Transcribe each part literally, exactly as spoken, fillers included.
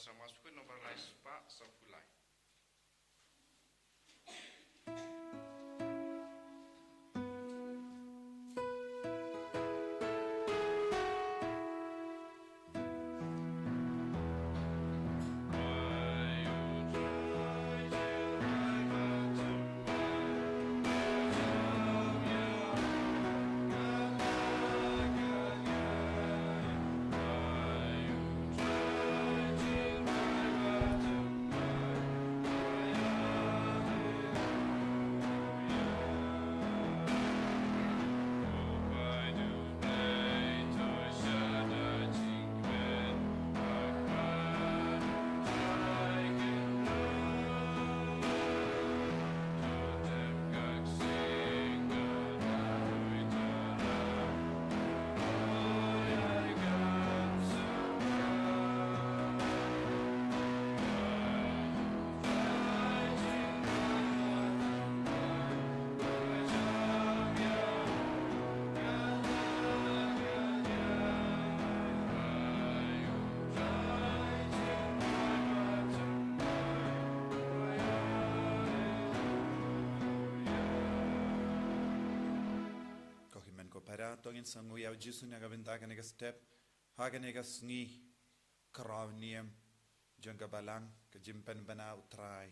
Sngewbha shu kut nombor lai spah sawphew lai. Ko hynmen ko para, to ngin sngewnguh ïa u Jisu na ka bynta kane ka step ha kane ka sngi khraw niam jong ka Balang, ka jingpynbna u Trai.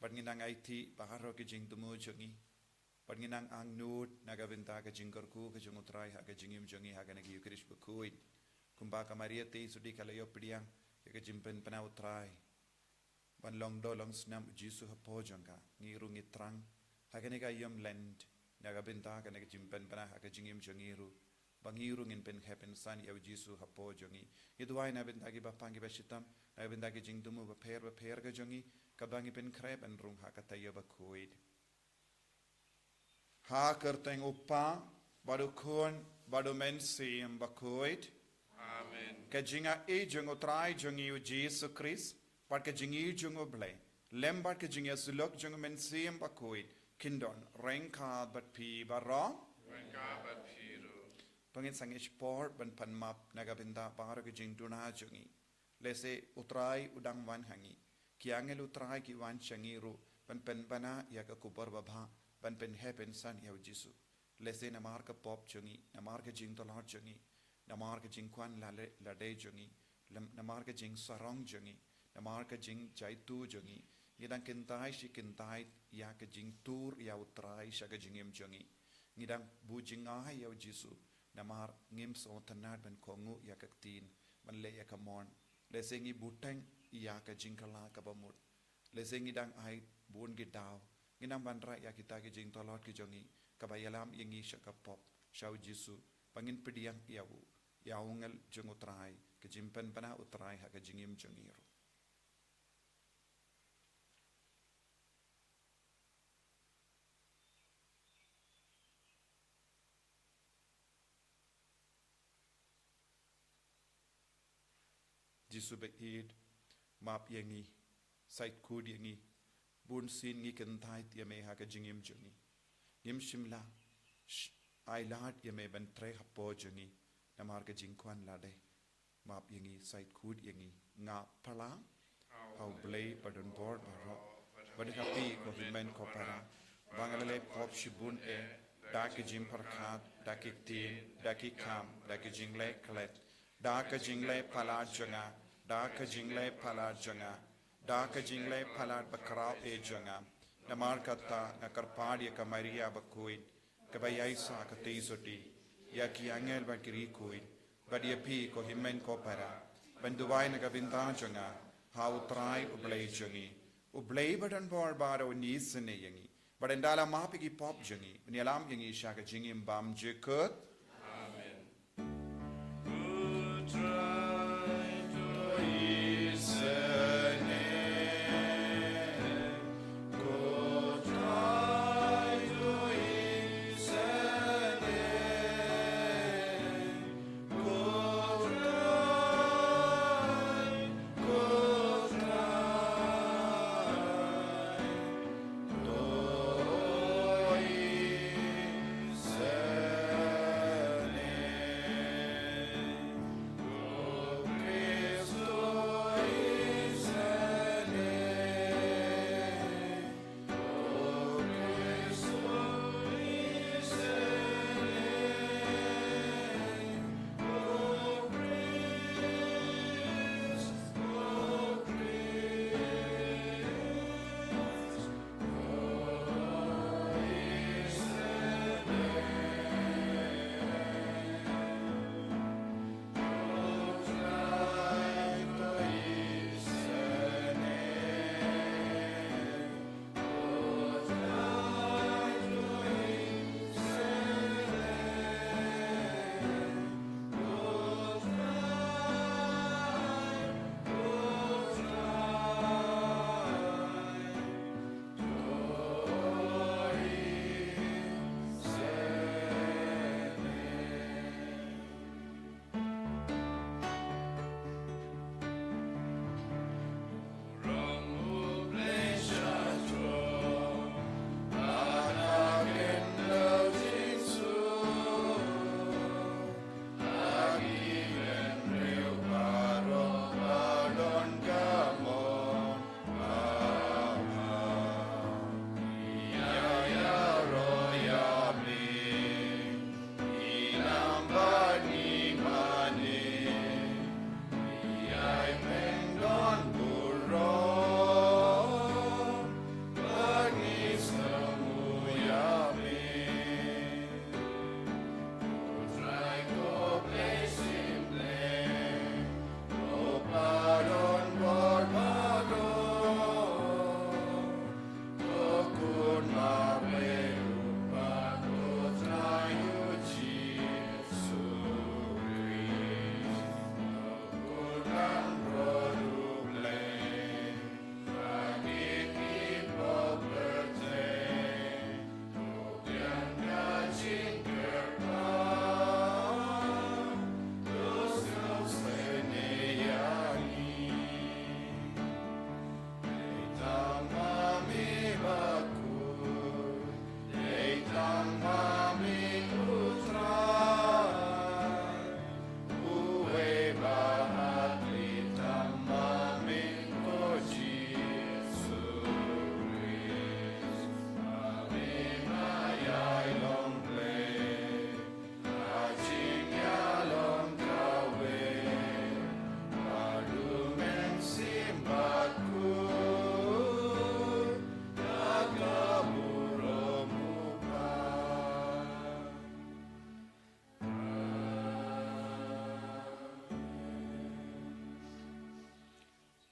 Bad ngin nang aiti baroh ki jingthmu jong ngi. Bad ngin nang angnud na ka bynta ka jingkyrkhu ka jong u Trai ha ka jingim jong ngi ha kane ka Ïukharist bakhuid. Kumba ka Maria Theisotti ka la ïoh pdiang ïa ka jingpynbna u Trai ban long doh long snam u Jisu hapoh jong ka, ngi ruh ngi thrang ha kane ka ïom Lent na ka bynta kane ka jingpynbna ha ka jingim jong ngi ruh, ba ngi ruh ngin pynheh pynsan ïa u Jisu hapoh jong ngi. Ngi duwai na ka bynta ki bapang ki bashitom, na ka bynta ki jingthmu bapher bapher ka jong ngi, kaba ngi pynkhreh ban rung ha ka taïew bakhuid. Ha ka kyrteng u Kpa bad u Khun bad u Mynsiem Bakhuid. Amen. Ka jingïeit jong u Trai jong ngi u Jisu Khrist bad ka jingïeit jong u Blei lem bad ka jingïasyllok jong u Mynsiem Bakhuid kin don ryngkat bad phi baroh. Ryngkat bad phi ruh. To ngin sangeh shipor ban pan map na ka bynta baroh ki jingduna jong ngi. Lehse u Trai u dang wan ha ngi, ki angel u Trai ki wan sha ngi ruh ban pynbna ïa ka khubor babha, ban pynheh pynsan ïa u Jisu. Lehse namar ka pop jong ngi, namar ka jingtlot jong ngi, namar ka jingkwah lade, lade jong ngi, lem-, namar ka jingsarong jong ngi, namar ka jingjaituh jong ngi, ngi dang kyntait shi kyntait ïa ka jingtur ïa u Trai sha ka jingim jong ngi. Ngi dang bun jingaiei ïa u Jisu, namar ngim sngewtynnad ban kohnguh ïa ka ktien, ban leh ïa ka mon. Lehse ngi bteng ïa ka jingkylla kaba mut. Lehse ngi dang ai bun ki daw. Ngi nang wanrah ïa kita ki jingtlot ki jong ngi, kaba ïalam ïa ngi sha ka pop, sha u Jisu, ba ngin pdiang ïa u, ïa u angel jong u Trai, ka jingpynbna u Trai ha ka jingim jong ngi ruh. Jisu ba ïeit, map ïa ngi, sait khuid ïa ngi, bunsien ngi kyntait ïa me ha ka jingim jong ngi. Ngim shym la, sh-, ailad ïa me ban trei hapoh jong ngi, namar ka jingkwah lade. Map ïa ngi, sait khuid ïa ngi, ngam phla ha u Blei badonbor baroh, bad ha phi ko hynmen ko para, ba nga la leh pop shibun eh, da ki jingpyrkhat, da ki ktien, da ki kam, da ki jingleh klet, da ka jingleh palat jong nga, da ka jingleh palat jong nga, da ka jingleh palat bakhraw eh jong nga. Namar kata nga kyrpad ïa ka Maria bakhuid, kaba ïaisah ka Theisotti, ïa ki angel bad ki riewkhuid, bad ïa phi ko hynmen ko para, ban duwai na ka bynta jong nga ha u Trai u Blei jong ngi. U Blei badonbor baroh un isynei ïa ngi, bad un da la map ïa ki pop jong ngi, un ïalam ïa ngi sha ka jingim bymjukut. Amen.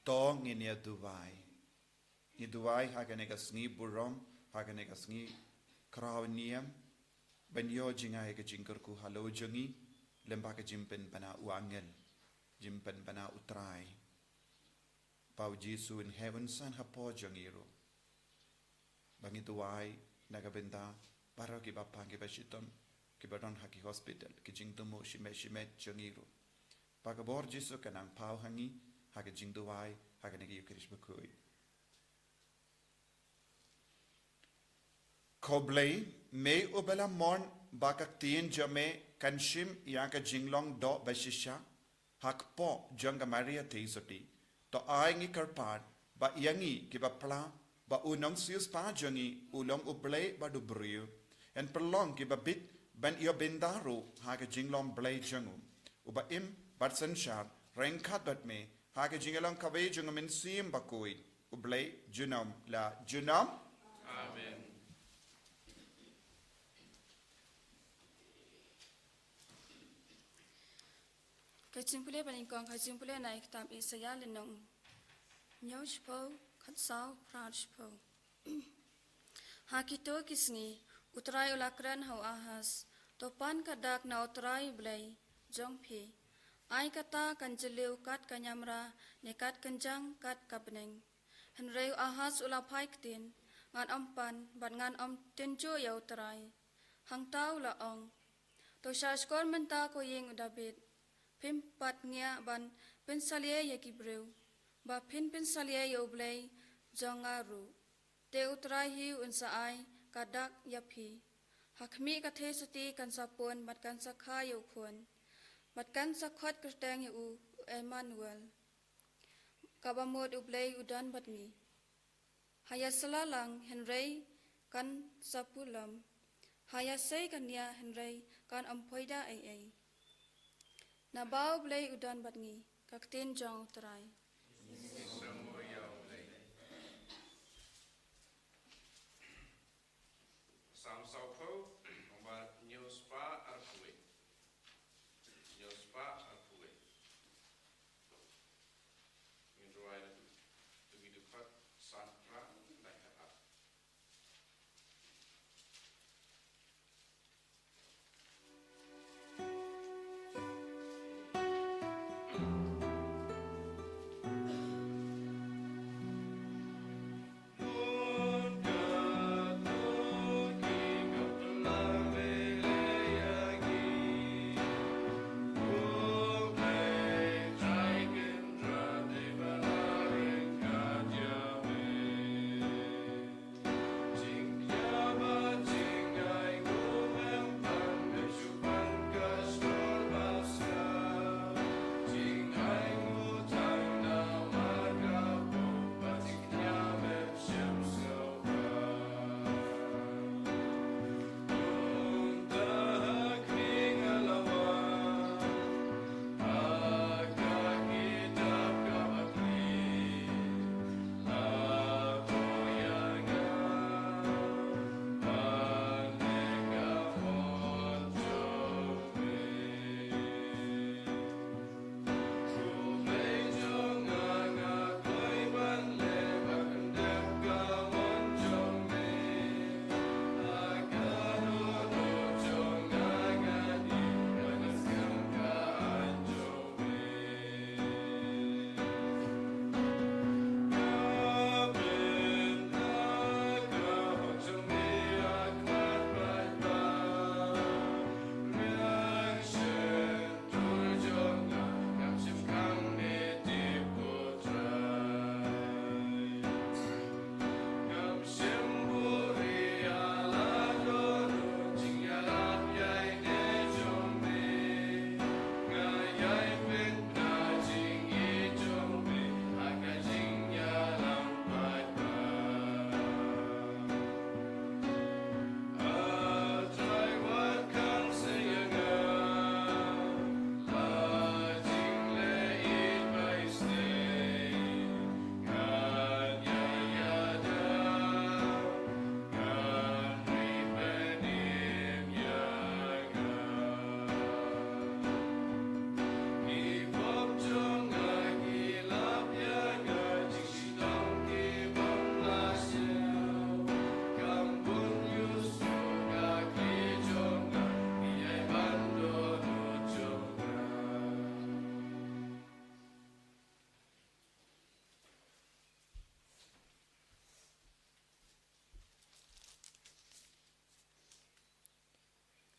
To ngin ïa duwai. Ngi duwai ha kane ka sngi burom, ha kane ka sngi khraw niam, ban ïoh jngai ha ka jingkyrkhu halor jong ngi, lyngba ka jingpynbna u angel, jingpynbna u Trai. Ba u Jisu un heh un san hapoh jong ngi ruh. Ba ngi duwai na ka bynta baroh kiba pang, kiba shitom, kiba don ha ki hospital, ki jingthmu shimet shimet jong ngi ruh. Ba ka bor Jisu kan nang paw ha ngi, ha ka jingduwai, ha kane ka Eucharist bakhuid. Ko Blei, me uba la mon ba ka ktien jong me kan shim ïa ka jinglong doh ba shisha, ha kpoh jong ka Maria Theisotti. To ai ngi kyrpad, ba ïa ngi kiba pla, ba u nongsiewspah jong ngi, u long u Blei bad u briew. Yn pynlong kiba bit, ban ïoh bynta ruh, ha ka jinglong Blei jong u. Uba im, bad synshar, ryngkat bad me, ha ka jingïalang kawei jong u Mynsiem Bakhuid, u Blei junom la junom. Amen. Ka jingpule ba nyngkong, ka jingpule na ka kitab Isaïah lynnong hynñiew shiphew, khatsaw, phra shiphew. Ha kito ki sngi, u Trai u la kren ha u Ahas, to pan ka dak na u Trai u Blei jong phi. Ai kata kan jylliew kat ka niamra, ne kat kynjang kat ka bneng. Hynrei u Ahas u la phai ktien, ngan ym pan, bad ngan ym tynjuh ïa u Trai. Hangta u la ong, to shahshkor mynta ko ïing u Dabid, phim pat ngiah ban pynsalia ïa ki briew, ba phin pynsalia ïa u Blei jong nga ruh. Te u Trai hi un sa ai ka dak ïa phi. Ha khmih ka Theisotti kan sa pun bad kan sa kha ïa u khun, bad kan sa khot kyrteng ïa u, u Emmanuel, kaba mut u Blei u don bad ngi. Ha ïa sla lang hynrei kan sa pulom. Ha ïa sei ka nia hynrei kan ym poi da ei ei. Naba u Blei u don bad ngi, ka ktien jong u Trai. Salm sawphew, nombar hynñiew spah arphew wei. Hynñiew spah arphew wei. Ngin rwai na tu, tu ki dkhot san phra, lai khat ar.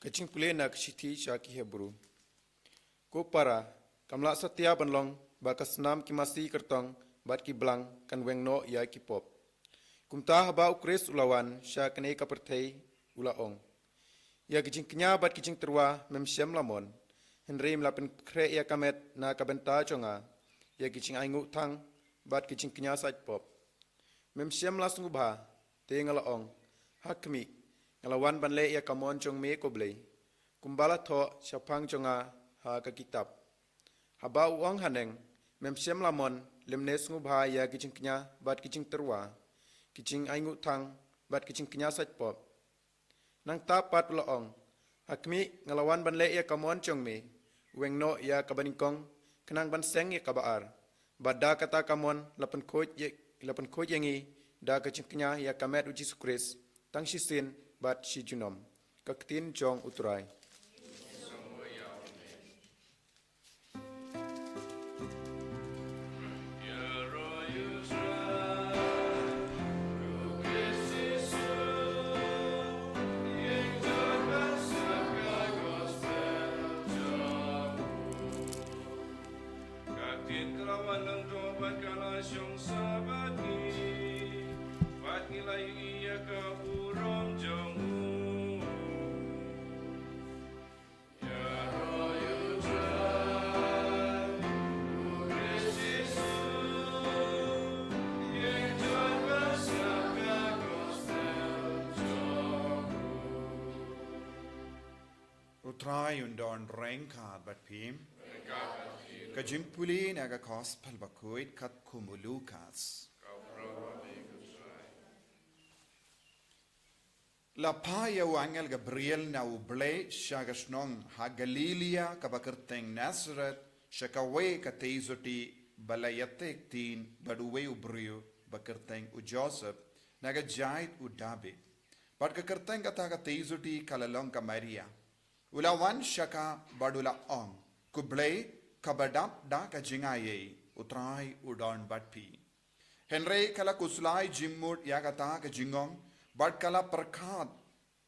Ka jingpule na ka shithi sha ki Hebru. Ko para, kam lah satia ban long ba ka snam ki masi kyrtong bad ki blang kan weng noh ïa ki pop. Kumta haba u Khrist u la wan sha kane ka pyrthei u la ong: Ïa ki jingkñia bad ki jingtyrwa mem shym la mon, hynrei me la pynkhreh ïa ka met na ka bynta jong nga ïa ki jingainguh thang bad ki jingkñia sait pop. Mem shym la sngewbha, te nga la ong: Ha khmih, nga la wan ban leh ïa ka mon jong me, ko Blei, kumba la thoh shaphang jong nga ha ka kitab. Haba u ong haneng: Mem shym la mon lymne sngewbha ïa ki jingkñia bad ki jingtyrwa, ki jingainguh thang bad ki jingkñia sait pop, nangta pat u la ong: Ha khmih, nga la wan ban leh ïa ka mon jong me, weng noh ïa kaba nyngkong, khnang ban seng ïa kaba ar. Bad da kata ka mon la pynkhuid ïa, la pynkhuid ïa ngi da ka jingkñia ïa ka met u Jisu Khrist, tang shisien bad shi junom. Ka ktien jong u Trai. Ka ktien ka la wan lyngdoh bad ka la shong sah bad ngi, bad ngi la ïohi ïa ka burom jong u. U Trai un don ryngkat bad phi. Ka jingpule na ka Gospel bakhuid katkum u Lukas. La phah ïa u angel Gabriel na u Blei sha ka shnong ha Galilia kaba kyrteng Nasareth, sha kawei ka tei sotti ba la ïatek ktien bad uwei u briew ba kyrteng u Joseph, na ka jait u Dabid. Bad ka kyrteng kata ka tei sotti ka la long ka Maria. U la wan sha ka bad u la ong: Ko Blei, kaba dap da ka jingaiei, u Trai u don bad phi. Hynrei ka la khuslai jingmut ïa kata ka jingong, bad ka la pyrkhat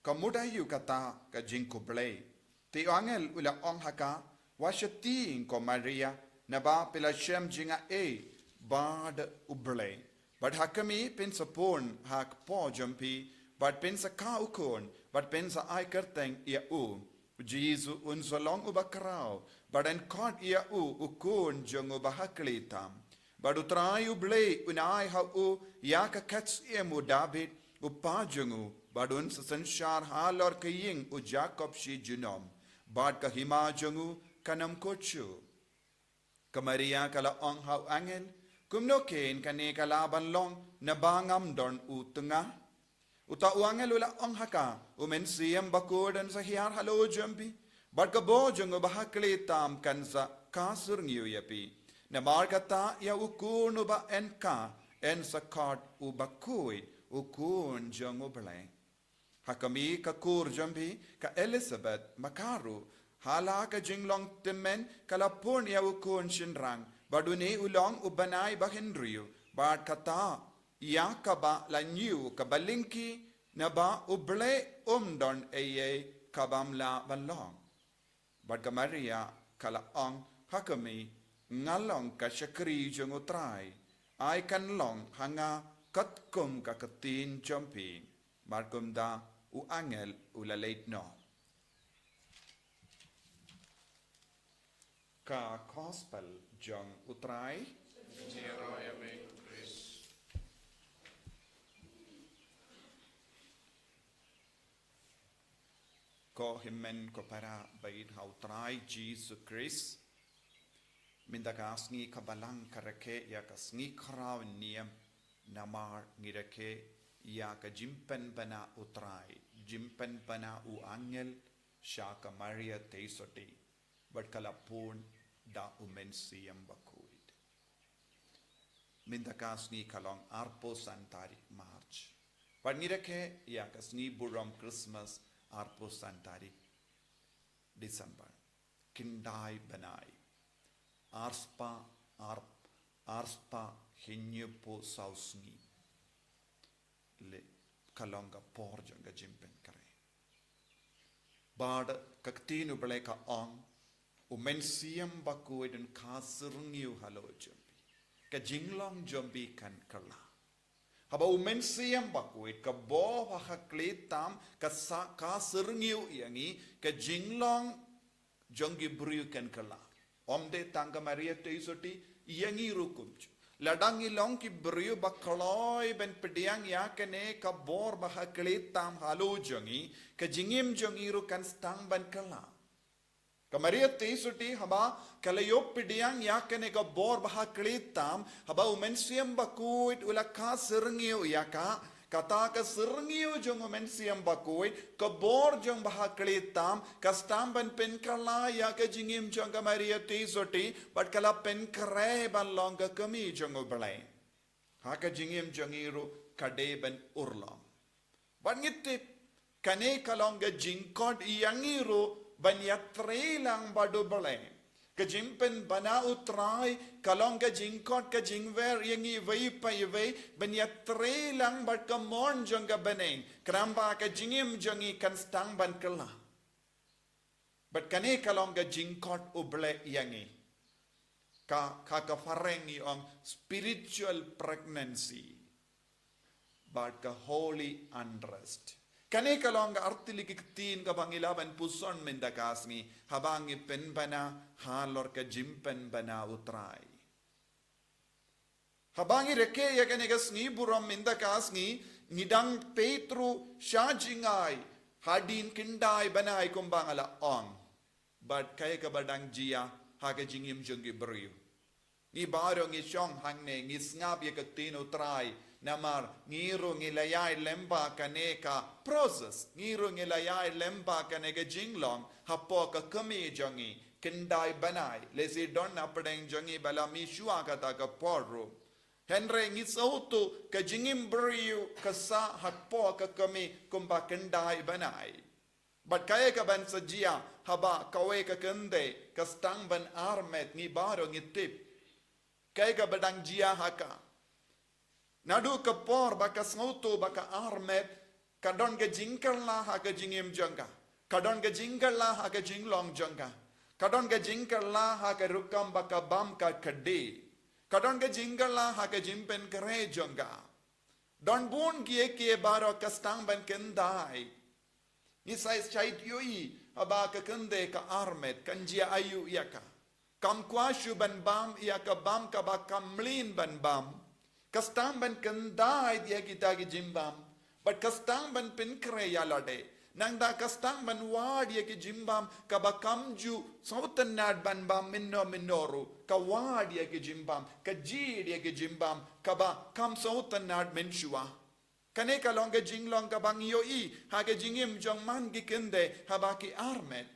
ka mut aïu kata ka jingkhublei. Te u angel u la ong ha ka: Wat shatieng ko Maria, naba phi la shem jingaiei bad u Blei. Bad ha khmih, phin sa pun ha kpoh jong phi, bad phin sa kha u khun, bad phin sa ai kyrteng ïa u. U Jisu un sa long uba khraw, bad yn khot ïa u u Khun jong u Bahakhlieh tam. Bad u Trai u Blei un ai ha u ïa ka khet syiem u Dabid, u kpa jong u, bad un sa synshar halor ka ïing u Jakob shi junom, bad ka hima jong u kan ym kut shuh. Ka Maria ka la ong ha u angel: Kumno kein kane ka lah ban long, naba ngam don u tnga? Uta u angel u la ong ha ka: U Mynsiem Bakhuid un sa hiar halor jong phi, bad ka bor jong u Bahakhlieh tam kan sa kha syrngiew ïa phi. Namar kata ïa u khun uba yn kha, yn sa khot u Bakhuid, u Khun jong u Blei. Ha khmih, ka kur jong phi ka Elizabeth, ma ka ruh, ha la ka jinglong tymmen ka la pun ïa u khun shynrang, bad une u long u bnai bahynriew, bad kata ïa kaba la ñiew kaba lyngkhi, naba u Blei um don ei ei kaba ym lah ban long. Bad ka Maria ka la ong: Ha khmih, nga long ka shakri jong u Trai, ai kan long ha nga katkum ka ktien jong phi. Bad kumta u angel u la leit noh. Ka Gospel jong u Trai. Ko hynmen ko para baieit ha u Trai Jisu Khrist. Mynta ka sngi ka Balang ka rakhe ïa ka sngi khraw niam, namar ngi rakhe ïa ka jingpynbna u Trai, jingpynbna u angel sha ka Maria tei sotti, bad ka la pun da u Mynsiem Bakhuid. Mynta ka sngi ka long arphew san tarik March. Bad ngi rakhe ïa ka sngi burom Christmas arphew san tarik December. Khyndai bnai. Arspah, arp-, arspah hynñiewphew saw sngi. Le, ka long ka por jong ka jingpynkhreh. Bad ka ktien U Blei ka ong, U Mynsiem Bakhuid un kha syrngiew halor jong phi. Ka jinglong jong phi kan kylla. Haba U Mynsiem Bakhuid, ka bor ba ha khlieh tam, ka sa, kha syrngiew ïa ngi, ka jinglong jong ki briew kan kylla. Ym dei tang ka Maria Theisotti, ïa ngi ruh kumjuh. Lada ngi long ki briew ba kloi ban pdiang ïa kane ka bor ba ha khlieh tam halor jong ngi, ka jingim jong ngi ruh kan sdang ban kylla. Ka Maria Theisotti haba ka la ïoh pdiang ïa kane ka bor ba ha khlieh tam, haba U Mynsiem Bakhuid u la kha syrngiew ïa ka, kata ka syrngiew jong U Mynsiem Bakhuid, ka bor jong ba ha khlieh tam, ka sdang ban pynkylla ïa ka jingim jong ka Maria Theisotti, bad ka la pynkhreh ban long ka kmie jong U Blei. Ha ka jingim jong ngi ruh ka dei ban urlong. Bad ngi tip, kane ka long ka jingkhot ïa ngi ruh ban ïatrei lang bad U Blei. Ka jingpynbna U Trai, ka long ka jingkhot ka jingwer ïa ngi iwei pa iwei, ban ïatrei lang bad ka mon jong ka bneng. Khnang ba ka jingim jong ngi kan sdang ban kylla. Bad kane ka long ka jingkhot U Blei ïa ngi. Ka, ka, ka phareng ngi ong spiritual pregnancy. Bad ka holy unrest. Kane ka long ka artylli ki ktien kaba ngi lah ban puson mynta ka sngi. Haba ngi pynbna halor ka jingpynbna U Trai. Haba ngi rakhe ïa kane ka sngi burom mynta ka sngi, ngi dang peit ruh sha jngai hadien khyndai bnai kumba nga la ong. Bad kaei kaba dang jia ha ka jingim jong ki briew. Ngi baroh ngi shong hangne ngi sngap ïa ka ktien U Trai, namar ngi ruh ngi la ïaid lyngba kane ka process, ngi ruh ngi la ïaid lyngba kane ka jinglong hapoh ka kmie jong ngi. Khyndai bnai, lehse don na pdeng jong ngi ba la mih shuwa kata ka por ruh. Hynrei ngi sngewthuh ka jingim briew ka sah hapoh ka kmie kumba khyndai bnai. Bad kaei kaban sa jia haba kawei ka kynthei ka sdang ban armet, ngi baroh ngi tip kaei kaba dang jia ha ka. Naduh ka por ba ka sngewthuh ba ka armet, ka don ka jingkylla ha ka jingim jong ka. Ka don ka jingkylla ha ka jinglong jong ka. Ka don ka jingkylla ha ka rukom ba ka bam ka kdie. Ka don ka jingkylla ha ka jingpynkhreh jong ka. Don bun kiei kiei baroh ka sdang ban khyndai. Ngi sa ïohi haba ka kynthei ka armet, kan jia aïu ïa ka. Kam kwah shuh ban bam ïa ka bam kaba kam mlien ban bam. Ka sdang ban khyndai ïa kita ki jingbam. Bad ka sdang ban pynkhreh ïa lade. Nangta ka sdang ban wad ïa ki jingbam kaba kam ju sngewtynnad ban bam mynno mynno ruh. Ka wad ïa ki jingbam, ka jied ïa ki jingbam kaba kam sngewtynnad mynshuwa. Kane ka long ka jinglong kaba ngi ïohi ha ka jingim jong man ki kynthei haba ki armet.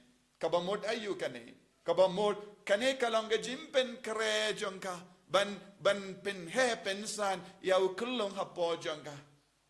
Kaba mut aïu kane? Kaba mut kane ka long ka jingpynkhreh jong ka ban, ban pynheh pynsan ïa u khyllung hapoh jong ka.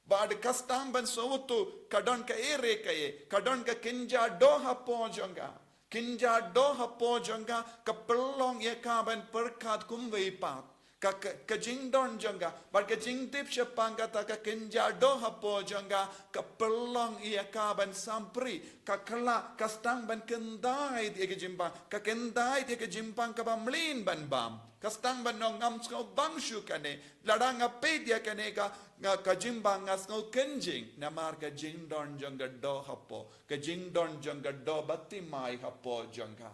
Bad ka sdang ban sngewthuh ka don kaei re kaei, ka don ka kynja doh hapoh jong ka. Kynja doh hapoh jong ka ka pynlong ïa ka ban pyrkhat kumwei pat. Ka, ka, ka jingdon jong ka bad ka jingtip shaphang kata ka kynja doh hapoh jong ka ka pynlong ïa ka ban sampri. Ka kylla, ka sdang ban khyndai ïa ka jingbam, ka khyndai ïa ka jingbam kaba mlien ban bam. Ka sdang ban ong ngam sngewbang shuh kane. Lada nga peit ïa kane ka, nga, ka jingbam nga sngew kynjing. Namar ka jingdon jong ka doh hapoh, ka jingdon jong ka doh bathymmai hapoh jong ka.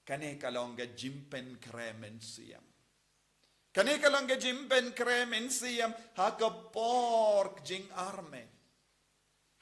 Kane ka long ka jingpynkhreh mynsiem. Kane ka long ka jingpynkhreh mynsiem ha ka por jingarmet.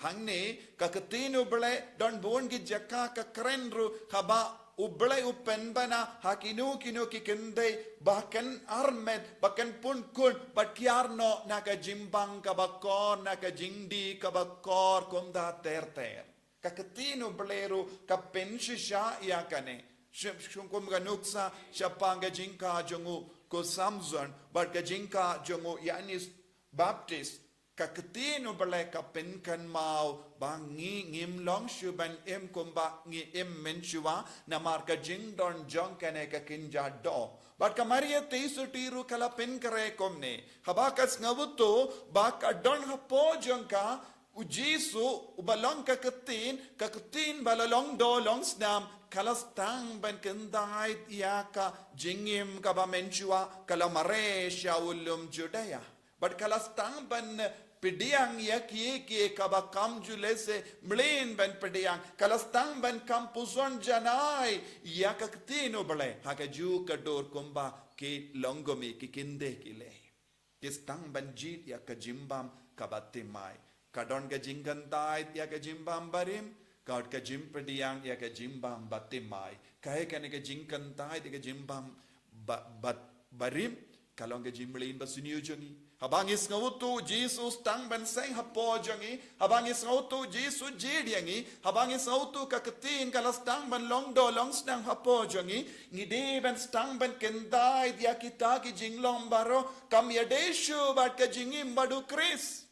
Hangne ka ktien U Blei don bun ki jaka ka kren ruh haba U Blei u pynbna ha kino kino ki kynthei ba kan armet, ba kan pynkut, ba kiar noh na ka jingbam kaba kor, na ka jingdie kaba kor kumta ter ter. Ka ktien U Blei ruh ka pynshisha ïa kane. Shim, shim kum ka nuksa shaphang ka jingkha jong u ko Samson bad ka jingkha jong u Ïoannis Baptis. Ka ktien U Blei ka pynkynmaw ba ngi ngim long shuh ban im kumba ngi im mynshuwa namar ka jingdon jong kane ka kynja doh. Bad ka Maria Theisotti ruh ka la pynkhreh kumne. Haba ka sngewthuh ba ka don hapoh jong ka U Jisu, uba long ka ktien, ka ktien ba la long doh long snam, ka la sdang ban kyntait ïa ka jingim kaba mynshuwa, ka la mareh sha u lum Judaea. Bad ka la sdang ban pdiang ïa kiei kiei kaba kam ju lehse mlien ban pdiang, ka la sdang ban kam puson janai ïa ka ktien U Blei, ha kajuh ka dur kumba ki longkmie, ki kynthei ki leh. Ki sdang ban jied ïa ka jingbam kaba thymmai. Ka don ka jingkyntait ïa ka jingbam barim, ka don ka jingpdiang ïa ka jingbam bathymmai. Kaei kane ka jingkyntait ïa ka jingbam ba, ba, barim, ka long ka jingmlien basniew jong ngi. Haba ngi sngewthuh Jisu sdang ban seng hapoh jong ngi, haba ngi sngewthuh Jisu jied ïa ngi, haba ngi sngewthuh ka ktien ka la sdang ban long doh long snam hapoh jong ngi, ngi dei ban sdang ban kyntait ïa kita ki jinglong baroh, kam ïadei shuh bad ka jingim bad U Khrist.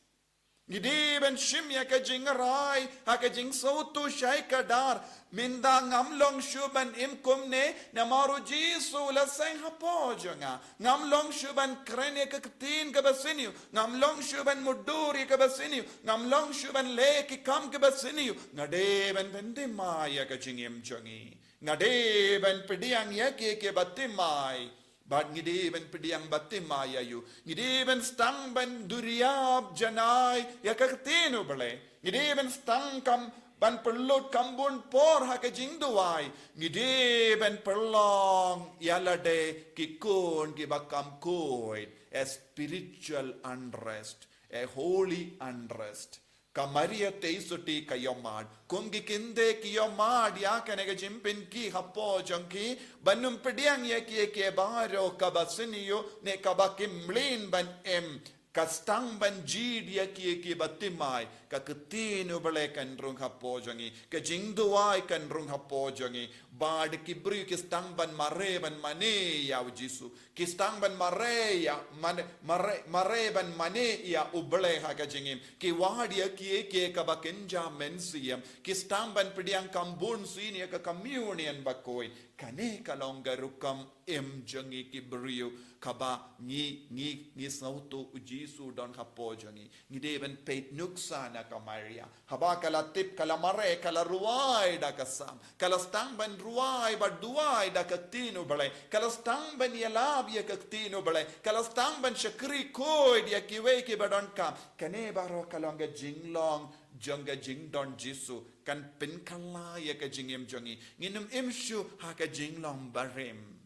Ngi dei ban shim ïa ka jingrai ha ka jingsngewthuh shai kdar, mynta ngam long shuh ban im kumne, namar U Jisu u la seng hapoh jong nga. Ngam long shuh ban kren ïa ka ktien kaba sniew, ngam long shuh ban mutdur ïa kaba sniew, ngam long shuh ban leh ki kam kaba sniew. Nga dei ban pynthymmai ïa ka jingim jong ngi. Nga dei ban pdiang ïa kiei kiei bathymmai. Bad ngi dei ban pdiang bathymmai ïa U. Ngi dei ban sdang ban duriap janai ïa ka ktien U Blei. Ngi dei ban sdang kam ban pynlut kam bun por ha ka jingduwai. Ngi dei ban pynlong ïa lade ki khun kiba kam khuid. A spiritual unrest, a holy unrest. Ka Maria Theisotti ka ïohmad, kum ki kynthei ki ïohmad ïa kane ka jingpynkiew hapoh jong ki, ban ym pdiang ïa kiei kiei baroh kaba sniew ne kaba kim mlien ban im. Ka sdang ban jied ïa kiei kiei bathymmai, ka ktien U Blei kan rung hapoh jong ngi, ka jingduwai kan rung hapoh jong ngi. Bad ki briew ki sdang ban mareh ban mane ïa U Jisu. Ki sdang ban mareh ïa, mane, mareh, mareh ban mane ïa U Blei ha ka jingim. Ki wad ïa kiei kiei kaba kynja mynsiem. Ki sdang ban pdiang kam bun sien ïa ka communion bakhuid. Kane ka long ka rukom im jong ngi ki briew kaba ngi, ngi, ngi sngewthuh U Jisu don hapoh jong ngi. Ngi dei ban peit nuksa na ka Maria. Haba ka la tip, ka la mareh, ka la rwai da ka Salm. Ka la sdang ban rwai bad duwai da ka ktien U Blei. Ka la sdang ban ïalap ïa ka ktien U Blei. Ka la sdang ban shakri khuid ïa kiwei kiba donkam. Kane baroh ka long ka jinglong jong ka jingdon Jisu. Kan pynkylla ïa ka jingim jong ngi. Ngin ym im shuh ha ka jinglong barim.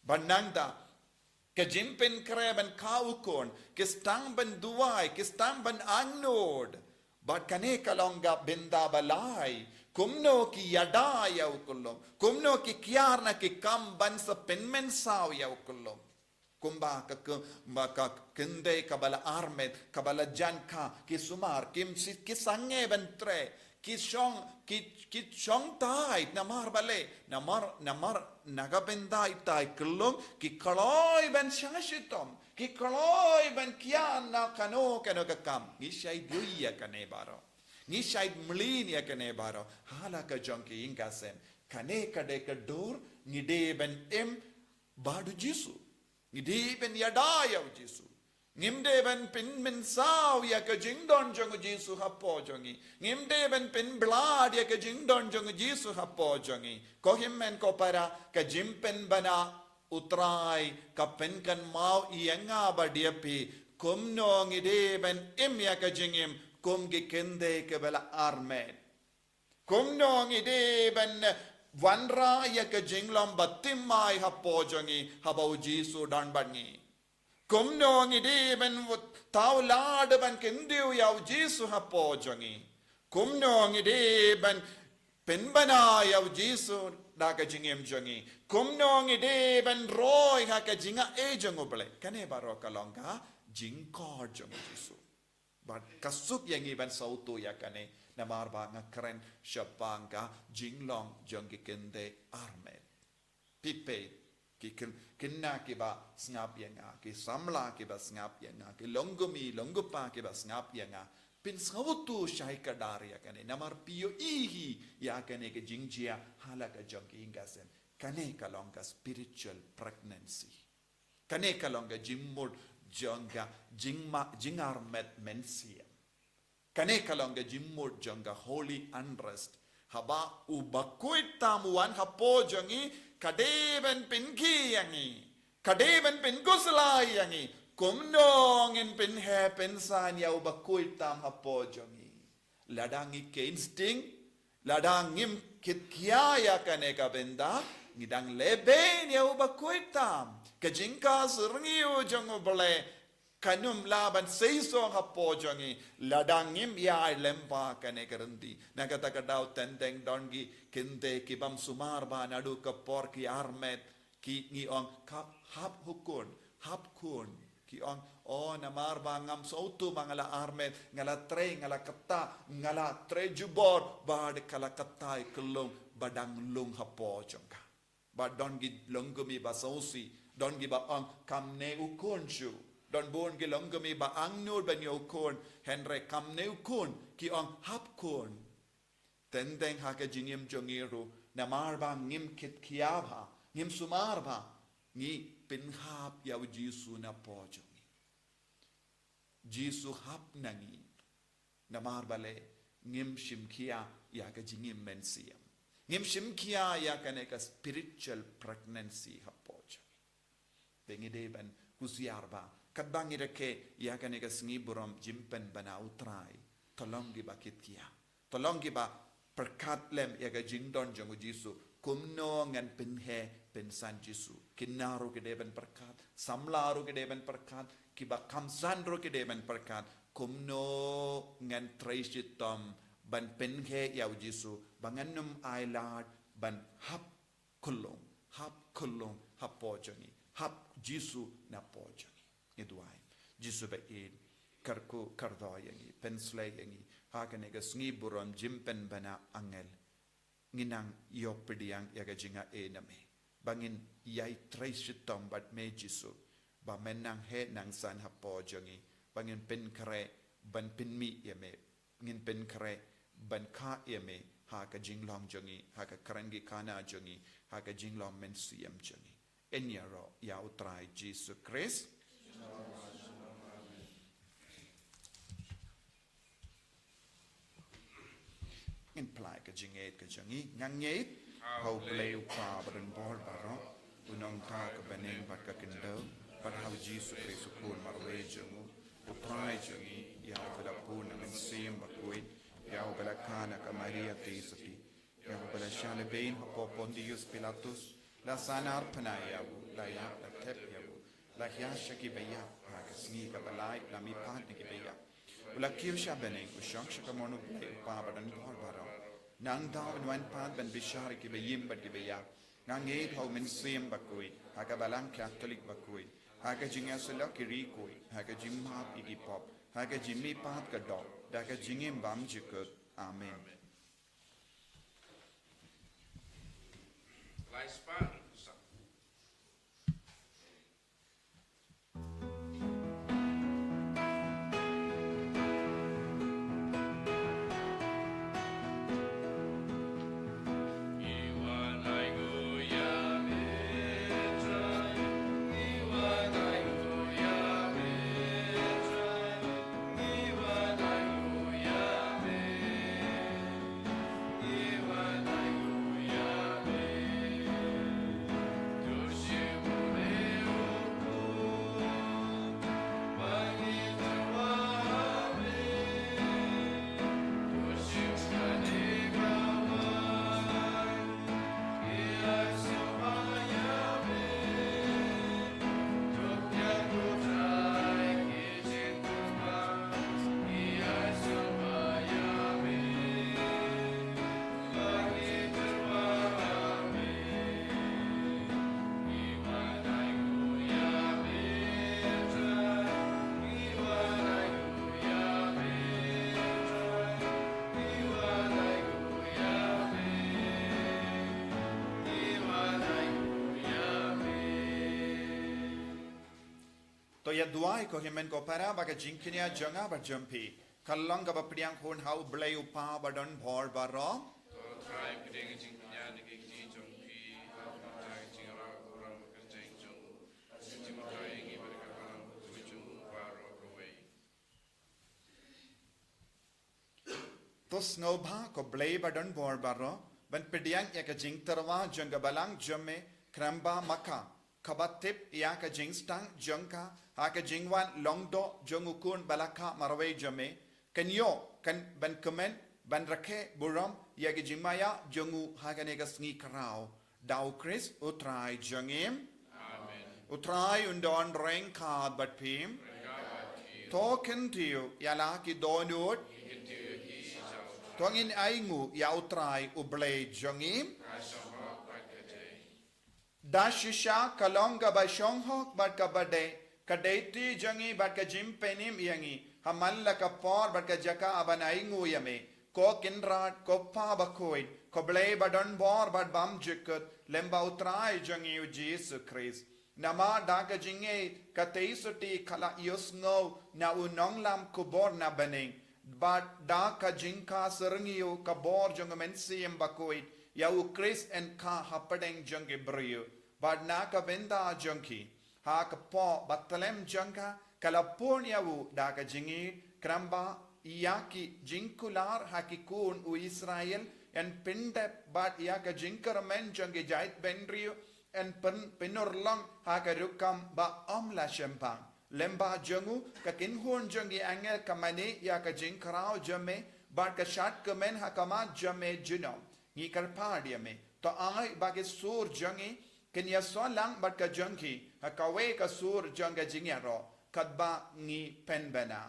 Bad nangta, ka jingpynkhreh ban khaw u khun, ki sdang ban duwai, ki sdang ban angnud. Bad kane ka long ka bynta ba lai, kumno ki ïada ïa u khyllung, kumno ki kiar na ki kam ban sa pynmynsaw ïa u khyllung. Kumba ka, kumba ka kynthei kaba la armet, kaba la jan kha, ki sumar, kim si, ki sangeh ban treh, ki shong, ki, ki shong thait, namar balei, namar, namar, na ka bynta ita i khyllung, ki kloi ban shah shitom, ki kloi ban kiar na kano kano ka kam, ngi shait ïohi ïa kane baroh. Ngi shait mlien ïa kane baroh, ha la ka jong ki ïing ka sem, kane ka dei ka dur, ngi dei ban im bad u Jisu. Ngi dei ban ïada ïa u Jisu. Ngim dei ban pynmynsaw ïa ka jingdon jong u Jisu hapoh jong ngi. Ngim dei ban pynblad ïa ka jingdon jong u Jisu hapoh jong ngi. Ko hynmen ko para, ka jingpynbna u Trai ka pynkynmaw ïa nga bad ïa phi. Kumno ngi dei ban im ïa ka jingim kum ki kynthei kiba la armet. Kumno ngi dei ban wanrah ïa ka jinglong bathymmai hapoh jong ngi haba u Jisu don bad ngi. Kumno ngi dei ban thaw lad ban kyntiew ïa u Jisu hapoh jong ngi. Kumno ngi dei ban pynbna ïa u Jisu da ka jingim jong ngi. Kumno ngi dei ban roi ha ka jingaiei jong u Blei. Kane baroh ka long ka jingkhot jong u Jisu. Bad ka suk ïa ngi ban sngewthuh ïa kane, namar ba nga kren shaphang ka jinglong jong ki kynthei armet. Phi peit, ki kyn-, kynthei kiba sngap ïa nga, ki samla kiba sngap ïa nga, ki longkmie longkpa kiba sngap ïa nga. Phin sngewthuh shai kdar ïa kane, namar phi ïohi hi ïa kane ka jingjia ha la ka jong ki ïing ka sem. Kane ka long ka spiritual pregnancy. Kane ka long ka jingmut jong ka jingma-, jingarmet mynsiem. Kane ka long ka jingmut jong ka holy unrest. Haba u bakhuid tam u wan hapoh jong ngi, ka dei ban pynkiew ïa ngi, ka dei ban pynkhuslai ïa ngi. Kumno ngin pynheh pynsan ïa u bakhuid tam hapoh jong ngi? Lada ngi khein sting, lada ngim kiew ïa kane ka bynta, ngi dang lehbeiñ ïa u bakhuid tam. Ka jingkha syrngiew jong U Blei kan ym lah ban seisoh hapoh jong ngi lada ngim ïai lyngba kane ka ryntih. Na kata ka daw teng teng don ki kynthei ki bym sumar bha naduh ka por ki armet, ki ngi ong ka hap khun, hap khun. Ki ong, o, namar ba ngam sngewthuh ba nga la armet, nga la trei, nga la kata, nga la trei jubor, bad ka la kata ïa ka lung ba dang lung hapoh jong ka. Bad don ki longkmie ba sngewsih, don kiba ong kam neh u khun shuh. Don bun ki longkmie ba angnud ban ïoh u khun, hynrei kam neh u khun, ki ong hap khun. Teng teng ha ka jingim jong ngi ruh, namar ba ngim kiew bha, ngim sumar bha, ngi pynhap ïa U Jisu napoh jong ngi. Jisu hap na ngi. Namar balei? Ngim shim khia ïa ka jingim mynsiem. Ngim shim khia ïa kane ka spiritual pregnancy hapoh jong ngi. Te ngi dei ban husiar bha. Katba ngi rakhe ïa kane ka sngi burom jingpynbna U Trai, to long kiba kiew. To long kiba pyrkhat lem ïa ka jingdon jong U Jisu. Kumno ngan pynheh pynsan Jisu? Khynnah ruh ki dei ban pyrkhat, samla ruh ki dei ban pyrkhat, kiba kham san ruh ki dei ban pyrkhat. Kumno ngan trei shitom ban pynheh ïa U Jisu, ba ngan ym ailad ban hap khyllung, hap khyllung hapoh jong ngi, hap Jisu napoh jong ngi. Ngi duwai. Jisu ba ïeit, kyrkhu kyrdoh ïa ngi, pynshlei ïa ngi ha kane ka sngi burom jingpynbna angel. Ngi nang ïoh pdiang ïa ka jingaiei na me, ba ngin ïai trei shitom bad me Jisu, ba men nang heh nang san hapoh jong ngi, ba ngin pynkhreh ban pynmih ïa me, ngin pynkhreh ban kha ïa me ha ka jinglong jong ngi, ha ka kren ki khana jong ngi, ha ka jinglong mynsiem jong ngi. Yn ïaroh ïa U Trai Jisu Khrist. Ngin plie ka jingngeit ka jong ngi. Nga ngeit ha U Blei U Kpa badonbor baroh, U Nongthaw ka bneng bad ka khyndew, bad ha U Jisu Khrist U Khun marwei jong U, U Trai jong ngi, ïa uba la bun na Mynsiem Bakhuid, ïa uba la kha na ka Maria Theisotti, ïa uba la shah lehbeiñ hapoh Pontius Pilatus, la sahnarphna ïa u, la ïap, la thep ïa u, la hiar sha ki baïap, ha ka sngi kaba lai la mihpat na ki baïap. U la kiew sha bneng, u shong sha kamon U Blei U Kpa badonbor baroh. Nangta un wan pat ban bishar ïa ki baïing bad ki baïap. Nga ngeit ha U Mynsiem Bakhuid, ha ka Balang Katholik bakhuid, ha ka jingïasyllok ki riewkhuid, ha ka jingmap ïa ki pop, ha ka jingmihpat ka doh, da ka jingim bymjukut. Amen. To ïa duwai ko hynmen ko para ba ka jingkñia jong nga bad jong phi kan long kaba pdiang hun ha U Blei U Kpa badonbor baroh. To Trai, pdiang ka jingkñia na ka kti jong phi ha ka bynta ka jingïarap burom ka jong U, ka jingmyntoi ïa ngi bad ka balang kyrkhu jong U baroh kawei. sngewbha ko Blei ba don bor baroh, ban pdiang ïa ka jingtyrwa jong ka balang jong me, kyrpad ma ka, kaba tip ïa ka jingstad jong ka, ha ka jingwan long doh jong u khun ba la kha marwei jong me, kan ïoh, kan ban kmen, ban rakhe burom, ïa ka jingmaïa jong u ha kane ka sngi khraw. Da u Khrist u Trai jong ngi. Amen. U Trai un don ryngkat bad phi. To kyntiew ïa la ki dohnud. To ngin ainguh ïa u Trai u Blei jong ngi. Da shisha ka long kaba shong hok bad kaba dei, ka dei ti jong ngi bad ka jingpynim ïa ngi, ha man la ka por bad ka jaka ban ainguh ïa me, ko Kynrad, ko Kpa bakhuid, ko Blei ba don bor bad bymjukut, lyngba u Trai jong ngi u Jisu Khrist. Namar da ka jingngeit ka tei sotti ka la ïohsngew na u nonglam khubor na bneng, bad da ka jingkha syrngiew ka bor jong u Mynsiem Bakhuid ïa u Khrist yn kha hapdeng jong ki briew, bad na ka bynta jong ki, ha ka pop ba tlem jong ka, ka la pun ïa u da ka jingngeit, kyrpad ïa ki jingkular ha ki khun u Israel, yn pyndep bad ïa ka jingkyrmen jong ki jaitbynriew, yn pyn-, pynurlong ha ka rukom ba ym la shemphang. Lyngba jong u, ka kynhun jong ki angel ka mane ïa ka jingkhraw jong me, bad ka shad kmen ha khmat jong me junom. Ngi kyrpad ïa me, to ai ba ki sur jong ngi kin ïasoh lang bad ka jong ki, ha kawei ka sur jong ka jingïaroh, katba ngi pynbna.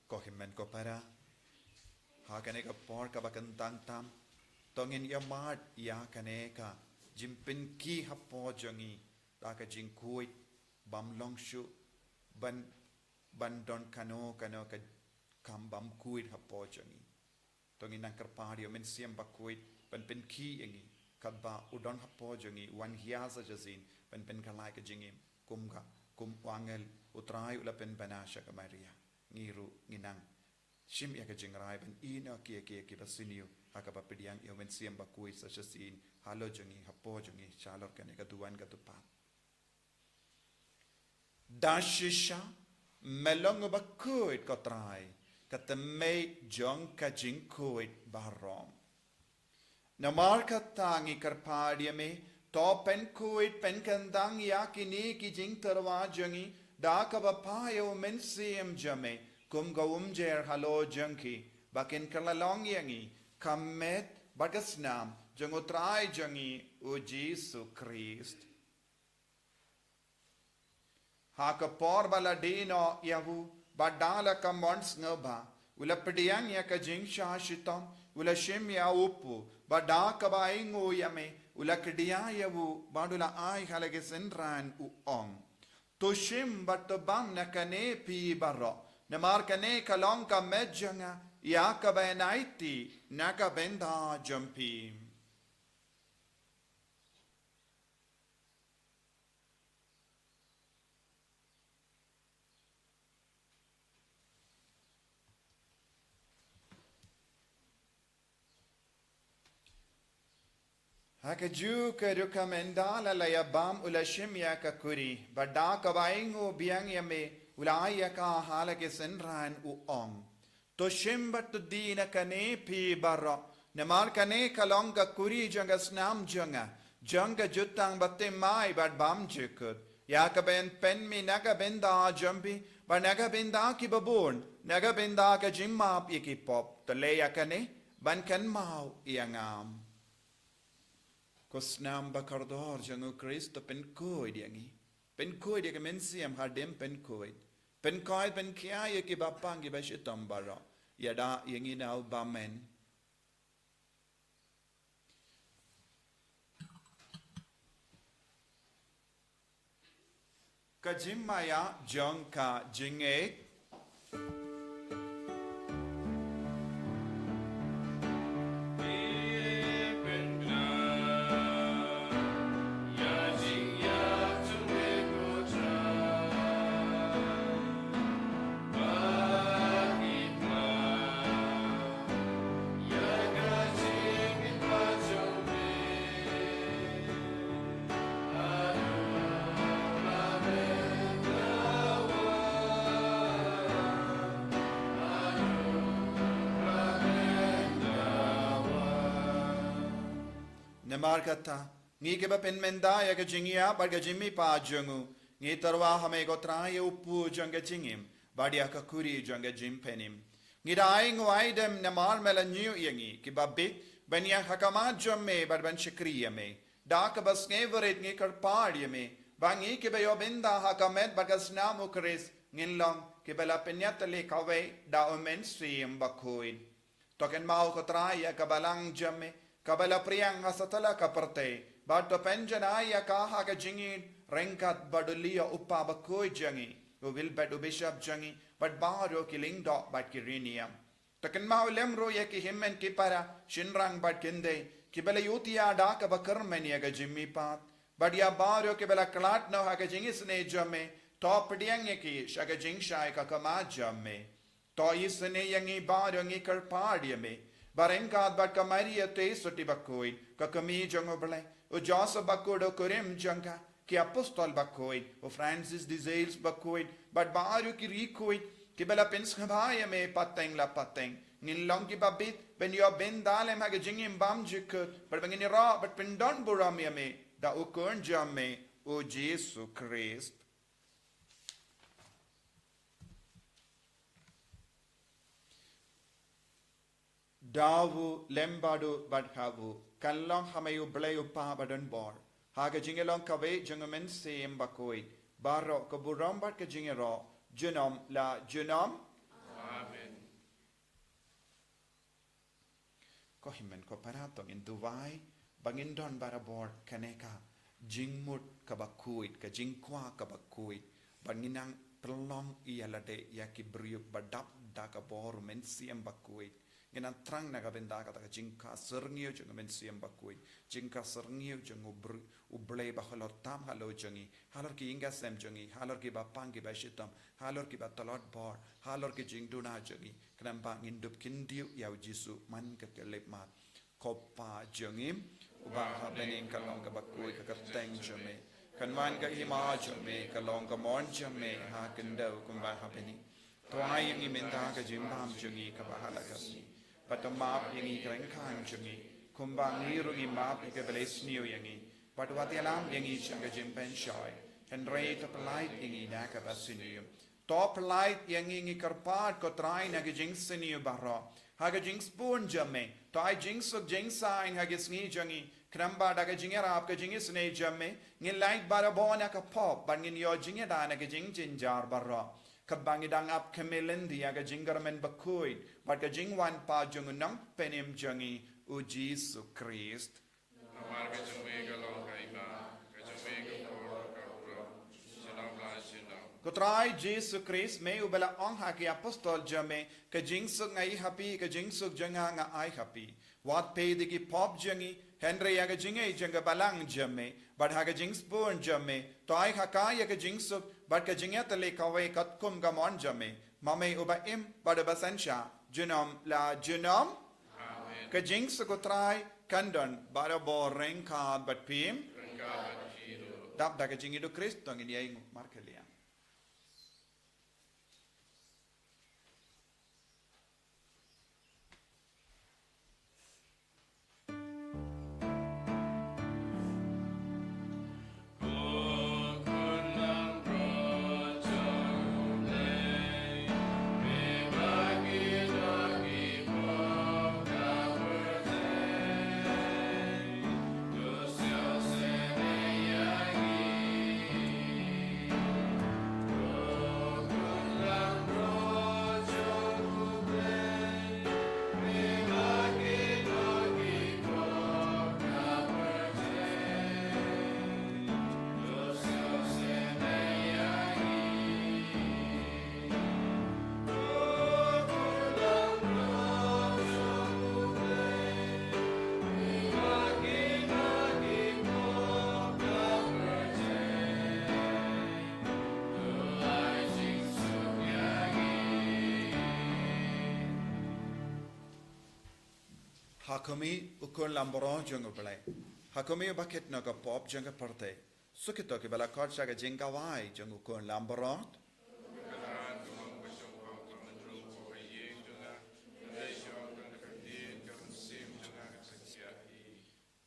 Ko hynmen ko para, ha kane ka por kaba kyntang tam, to ngin ïa mad ïa kane ka jingpynkhih hapoh jong ngi, da ka jingkhuid, bym long shuh, ban, ban don kano kano ka kam bym khuid hapoh jong ngi. To ngin nang kyrpad ïa u Mynsiem Bakhuid, ban pynkhih ïa ngi, katba u don hapoh jong ngi, u wan hiar sa shisien, ban pynkylla ïa ka jingim, kum ka, kum u angel, u Trai u la pynbna sha ka Maria. Ngi ruh ngin nang shim ïa ka jingrai ban ïehnoh ïa ki, ïa ki, ïa ki basniew, ha kaba pdiang ïa u Mynsiem Bakhuid sa shisien, halor jong ngi, hapoh jong ngi, shalor kane ka duwan ka dupad. Da shisha, me long u bakhuid ko Trai, ka tymmen jong ka jingkhuid baroh. Namar kata ngi kyrpad ïa me, to pynkhuid pynkyntang ïa kine ki jingtyrwa jong ngi, da kaba phah ïa u Mynsiem jong me, kum ka umjer halor jong ki, ba kin kylla long ïa ngi, ka met, bad ka snam, jong u Trai jong ngi, u Jisu Khrist. Ha ka por ba la die noh ïa u, bad da la ka mon sngewbha, u la pdiang ïa ka jingshah shitom, u la shim ïa u kpu, bad da kaba ainguh ïa me, u la kdiah ïa u, bad u la ai ha la ki synran u ong. To shim bad to bam na kane phi baroh, namar kane ka long ka met jong nga, ïa kaba yn aiti, na ka bynta jong phi. Ha kajuh ka rukom ynda la ïa bam u la shim ïa ka kuri, bad da kaba ainguh biang ïa me, u la ai ïa ka ha la ki synran u ong. To shim bad to die na kane phi baroh, namar kane ka long ka kuri jong ka snam jong nga, jong ka jutang bathymmai bad bymjukut. Ïa ka ban pynmih na ka bynta jong phi, bad na ka bynta ki babun, na ka bynta ka jingmap ïa ki pop, to leh ïa kane, ban kynmaw ïa nga. Ko snam ba kordor jong u Khrist, to pynkhuid ïa ngi. Pynkhuid ïa ka mynsiem hadien pynkhuid. Pynkhuid, pynkhia ïa ki bapang ki bashitom baroh. Ïada ïa ngi na u bymman. Ka jingmaïa jong ka jingngeit. Namar kata, ngi kiba pynmynta ïa ka jingïap bad ka jingmihpat jong u, ngi tyrwa ha me ko Trai ïa u pud jong ka jingim, bad ïa ka khuri jong ka jingpynim. Ngi da ai nguai dem namar me la ñiew ïa ngi, kiba bit, ban ïaid ha khmat jong me, bad ban shakri ïa me. Da kaba sngewrit ngi kyrpad ïa me, ba ngi kiba ïoh bynta ha ka met bad ka snam u Khrist, ngin long, kiba la pynïatylli kawei, da u Mynsiem Bakhuid. To kynmaw ko Trai ïa ka balang jong me, kaba la pdiang ha satlak ka pyrthei, bad to pynjanai ïa ka ha ka jingïeit, ryngkat bad u Leo u kpa bakhuid jong ngi, u Wilbert u bishop jong ngi, bad baroh ki lyngdoh bad ki riewniam. To kynmaw lem ruh ïa ki hynmen ki para, shynrang bad kynthei, kiba la ïutia da kaba kyrmen ïa ka jingmihpat, bad ïa baroh kiba la khlad noh ha ka jingisynei jong me, to pdiang ïa ki sha ka jingshai ka khmat jong me. To isynei ïa ngi baroh ngi kyrpad ïa me, ba ryngkat bad ka Maria te soti bakhuid, ka kmie jong u Blei, u Joseph bakhuid u kurim jong ka, ki apostol bakhuid, u Francis de Sales bakhuid, bad baroh ki riewkhuid, kiba la pynsngewbha ïa me pateng la pateng. Ngin long kiba bit, ban ïoh bynta lem ha ka jingim bymjukut, bad ba ngin ïaroh, bad pyndonburom ïa me, da u Khun jong me, u Jisu Khrist. Da u lem bad u bad ha u, kan long ha me u Blei u Kpa badonbor, ha ka jingïalong kawei jong u Mynsiem Bakhuid, baroh ka burom bad ka jingïaroh, junom la junom. Amen. Ko hynmen ko para, to ngin duwai, ba ngin don barabor kane ka jingmut kaba khuid, ka jingkwah kaba khuid, ba ngin nang pynlong ïa lade ïa ki briew ba dap da ka bor u Mynsiem Bakhuid. Ngin nang thrang na ka bynta kata ka jingkha syrngiew jong u Mynsiem Bakhuid, jingkha syrngiew jong u br-, u Blei ba halor tam halor jong ngi, halor ki ïing ki sem jong ngi, halor ki bapang ki bashitom, halor kiba tlot bor, halor ki jingduna jong ngi, khnang ba ngin dup kyntiew ïa u Jisu man ka khyllipmat. Ko Pa jong ngi, uba ha bneng, kan long kaba khuid ka kyrteng jong me. Kan wan ka hima jong me, kan long ka mon jong me, ha khyndew kumba ha bneng. To ai ïa ngi mynta ka jingbam jong ngi kaba ha la ka sngi. Bad to map ïa ngi ki ryngkang jong ngi, kumba ngi ruh ngi map ïa kiba leh sniew ïa ngi. Bad wat ïalam ïa ngi sha ka jingpynshoi, hynrei to pyllait ïa ngi na kaba sniew. To pyllait ïa ngi, ngi kyrpad ko Trai, na ka jingsniew baroh, ha ka jingsbun jong me. To ai jingsuk jingsaiñ ha ki sngi jong ngi, khnang ba da ka jingïarap ka jingisynei jong me, ngin lait barabor na ka pop, bad ngin ïoh jingïada na ka jingjynjar baroh. Kaba ngi dang ap khmih lynti ïa ka jingkyrmen bakhuid bad ka jingwan pat jong u Nongpynim jong ngi, u Jisu Khrist. Namar ka jong me ka long ka hima, ka jong me ka bor, ka burom, junom la junom. Ko Trai Jisu Khrist, me uba la ong ha ki apostol jong me, ka jingsuk nga ai ha phi, ka jingsuk jong nga nga ai ha phi. Wat peit ïa ki pop jong ngi, hynrei ïa ka jingngeit jong ka balang jong me, bad ha ka jingsbun jong me, to ai ha ka ïa ka jingsuk, bad ka jingïatylli kawei katkum ka mon jong me, ma me uba im, bad uba synshar, junom la junom. Amen. Ka jingsuk u Trai, kan don, barabor ryngkat bad phi. Ryngkat bad phi ruh. Dap da ka jingïeid u Khrist, to ngin ïainguh markylliang. Ha khmih, u Khun Lambaroh jong U Blei. Ha khmih, uba kit noh ka pop jong ka pyrthei. Suk ito kiba la khot sha ka jingkawei jong u Khun Lambaroh.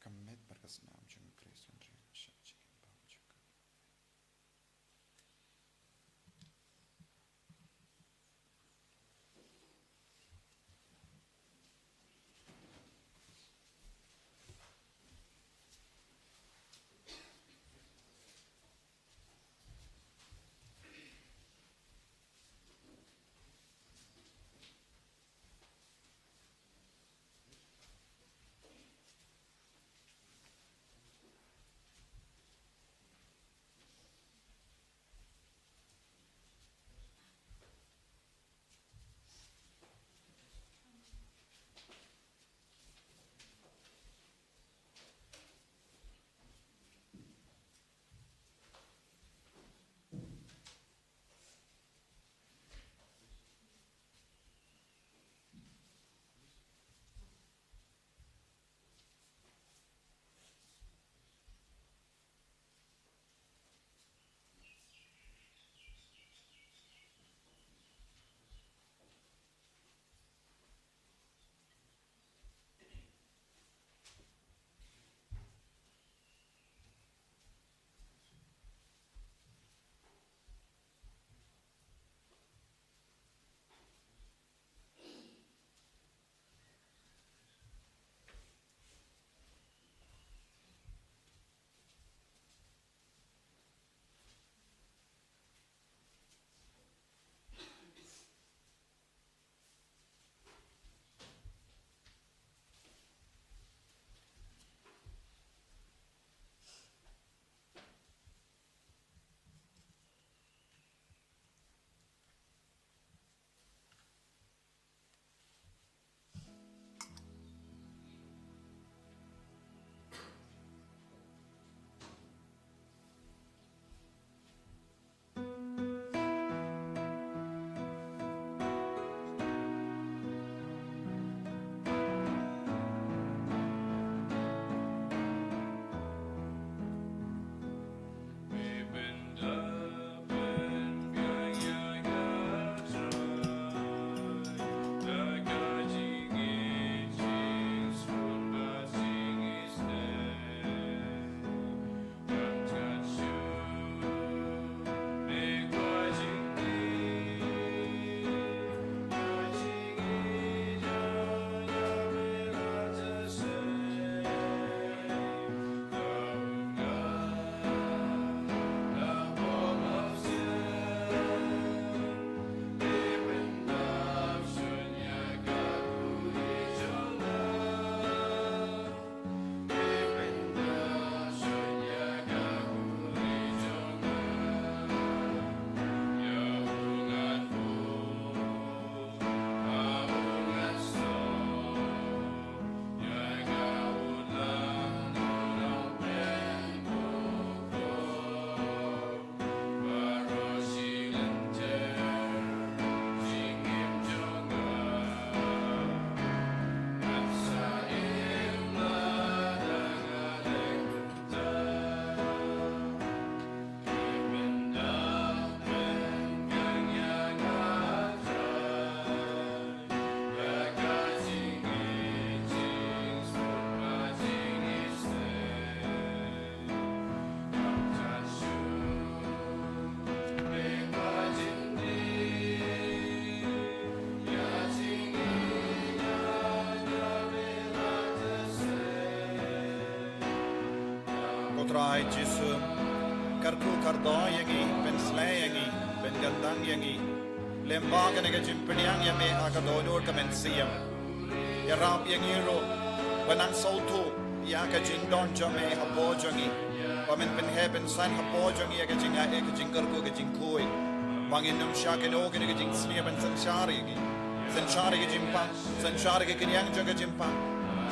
Ka met bad ka snam jong U Khrist un ring sha jingim bymjukut. Ko Trai Jisu, kyrkhu kyrdoh ïa ngi, pynsleh ïa ngi, pynkyndang ïa ngi. Lyngba kane ka jingpdiang ïa me ha ka dohnud ka mynsiem. Ïarap ïa ngi ruh ban nang sngewthuh ïa ka jingdon jong me hapoh jong ngi. Ba men pynheh pynsan hapoh jong ngi ïa ka jingaiei, ka jingkyrkhu, ka jingkhuid. Ba ngin ym shah kynnoh kane ka jingsniew ban synshar ïa ngi. Synshar ïa ka jingpang, synshar ïa ka kynriang jong ka jingpang.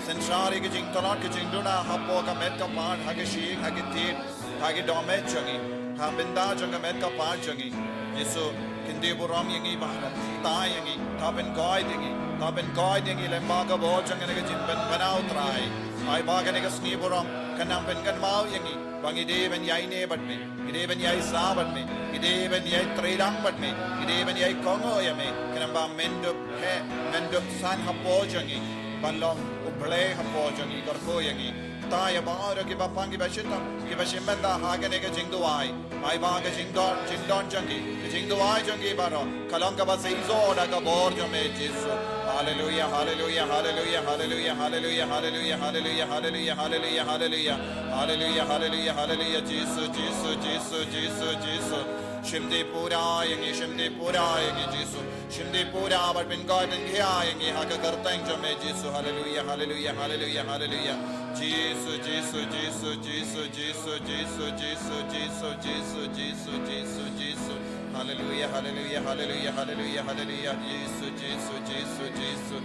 Synshar ïa ka jingtlot ka jingduna hapoh ka met ka phad, ha ka shyieng, ha ka tied, ha ki dohmed jong ngi, ha bynta jong ka met ka phad jong ngi. Jisu, Shim dei burom ïa ngi Baroh. Tang ïa ngi, to pynkoit ïa ngi, to pynkoit ïa ngi lyngba ka bor jong kane ka jingpynbna, U Trai. Ai ba kane ka sngi burom kan nang pynkynmaw ïa ngi ba ngi dei ban ïai ne bad me, ngi dei ban ïai sah bad me, ngi dei ban ïai trei lang bad me, ngi dei ban ïai kohnguh ïa me. Khnang ba men dup heh, men dup san hapoh jong ngi, ban long U Blei hapoh jong ngi. Kyrkhu ïa ngi. Tang ïa baroh kiba pang, kiba shitom, kiba shim bynta ha kane ka jingduwai. Ai ba ka jingdon, jingdon jong ngi, ka jingduwai jong ngi baroh, ka long kaba seisoh da ka bor jong me Jisu. Haleluia, haleluia, haleluia, haleluia, haleluia, haleluia, haleluia, haleluia, haleluia, haleluia. Haleluia, haleluia, haleluia, Jisu, Jisu, Jisu, Jisu, Jisu. Shim dei pura ïa ngi, shim dei pura ïa ngi Jisu. Shim dei pura bad pynkoit pynkhia ïa ngi ha ka kyrteng jong me Jisu. Haleluia, haleluia, haleluia, haleluia. Jisu, Jisu, Jisu, Jisu, Jisu, Jisu, Jisu, Jisu, Jisu, Jisu, Jisu. Haleluia, haleluia, haleluia, haleluia, haleluia. Jisu, Jisu, Jisu, Jisu.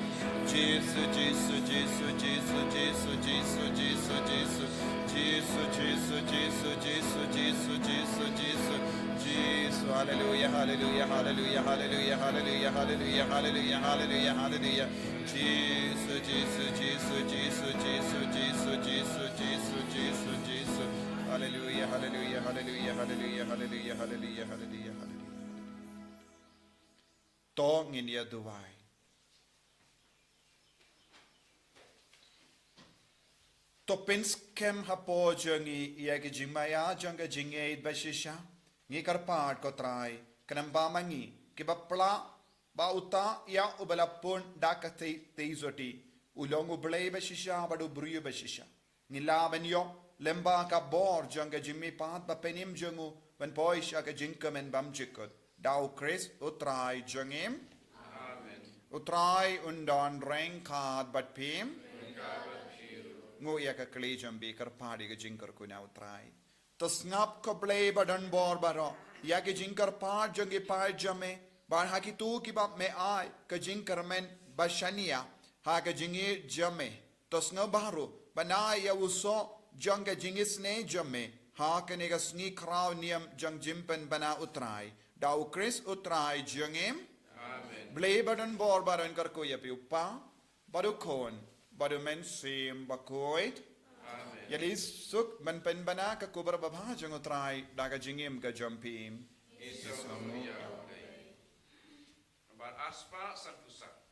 Jisu, Jisu, Jisu, Jisu, Jisu, Jisu, Jisu, Jisu. Jisu, Jisu, Jisu, Jisu, Jisu, Jisu, Jisu. Jisu, haleluia, haleluia, haleluia, haleluia, haleluia, haleluia, haleluia, haleluia, haleluia. Jisu, Jisu, Jisu, Jisu, Jisu, Jisu, Jisu, Jisu, Jisu, Jisu. Haleluia, haleluia, haleluia, haleluia, haleluia, haleluia, haleluia, haleluia. To ngin ïa duwai. To pynskhem hapoh jong ngi ïa ka jingmaïa jong ka jingïeit ba shisha. Ngi kyrpad ko Trai, khnang ba ma ngi kiba pla ba uta ïa uba la pun da ka tei, tei zoti, u long U Blei ba shisha bad u briew ba shisha. Ngi lah ban ïoh lyngba ka bor jong ka jingmihpat ba pynim jong u ban poi sha ka jingkmen bymjukut. Da U Khrist U Trai jong ngi. Amen. U Trai un don ryngkat bad phi. Nguh ïa ka kli jong phi, kyrpad ïa ka jingkyrkhu na U Trai. To sngap ko Blei ba don bor baroh ïa ki jingkyrpad jong ki paid jong me, bad ha kito kiba me ai ka jingkyrmen ba shaniah ha ka jingïeit jong me. To sngew baroh ba na ïa u soh jong ka jingisynei jong me ha kane ka sngi khraw niam jong jingpynbna U Trai. Da U Khrist U Trai jong ngi. Amen. Blei ba don bor baroh un kyrkhu ïa phi, U Kpa bad U Khun bad U Mynsiem Bakhuid. Amen. Ïa lei suk ban pynbna ka khubor babha jong U Trai da ka jingim ka jong phi. Ngi sngew ïa U Blei. Nambar arspah sanphew san.